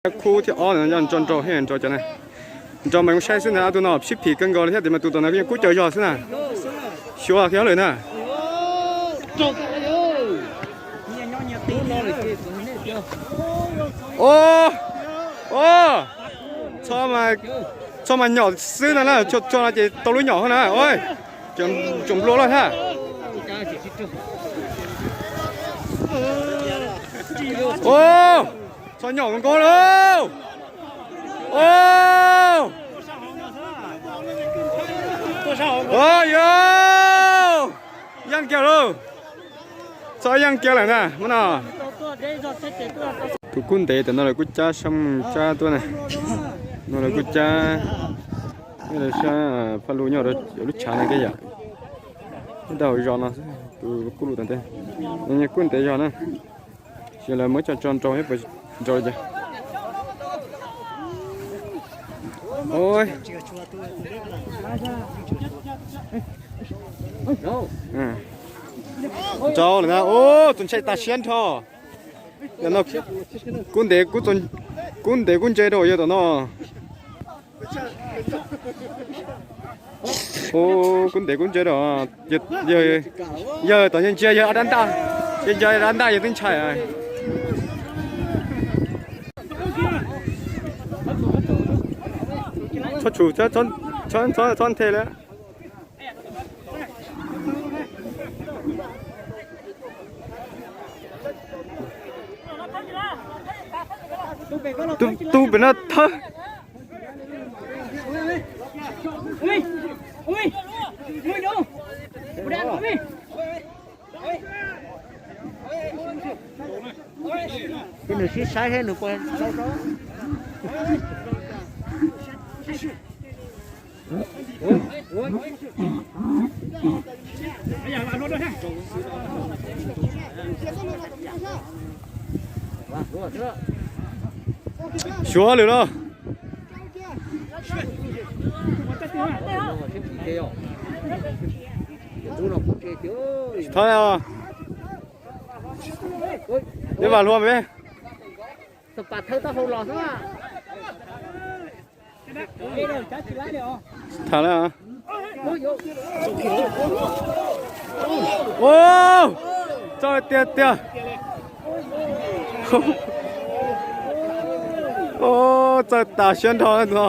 Khub thib ob no nco nraug thiab nrog cov na. Nrog mas saib xwb ntag, ob tug no sib phim kawg nkaus li thiab tias mas tus tom no yeej kub caug zog xwb na. Xyuas kiag lawm na. Txhob mas nyom xwb no na, txhob mas nyom tau lub nyom hov na. Tsoom nplua loj thiab. Txhob nyom nkaus lauj. Yog, yeej kiag lauj. Txhob yeej kiag lawm na, muab no. Tus kub ntev tam no lawv kuj cab sab mus cab tuaj na. No lawv kuj cab, sab Phaj Lus nyob lub tshav no tej yam. Nyob rau hauv zos no xwb, tus kub lus tom ntej. Kub ntev zog na. Ces lawv muab coj tso nrau thiab puas nrau li cas. Nrau lawm na, tus ntshai tas siab nrho. Kub ntev, kub ntev kub ntse rau yawg tom no. Kub ntev kub ntse rau, yawg tom ntsia yawg dab ntaj, yawg dab ntaj yawg twb ntshai. Txhob tshum, txhob nthe li. Tus pem no thawb. Nws sib saib thiab nws puas tau. Xyuas lwm los. Thov, peb vam hluas peb. Tham lawm. Txawj tiag tiag. Txawj tas siab nrho no.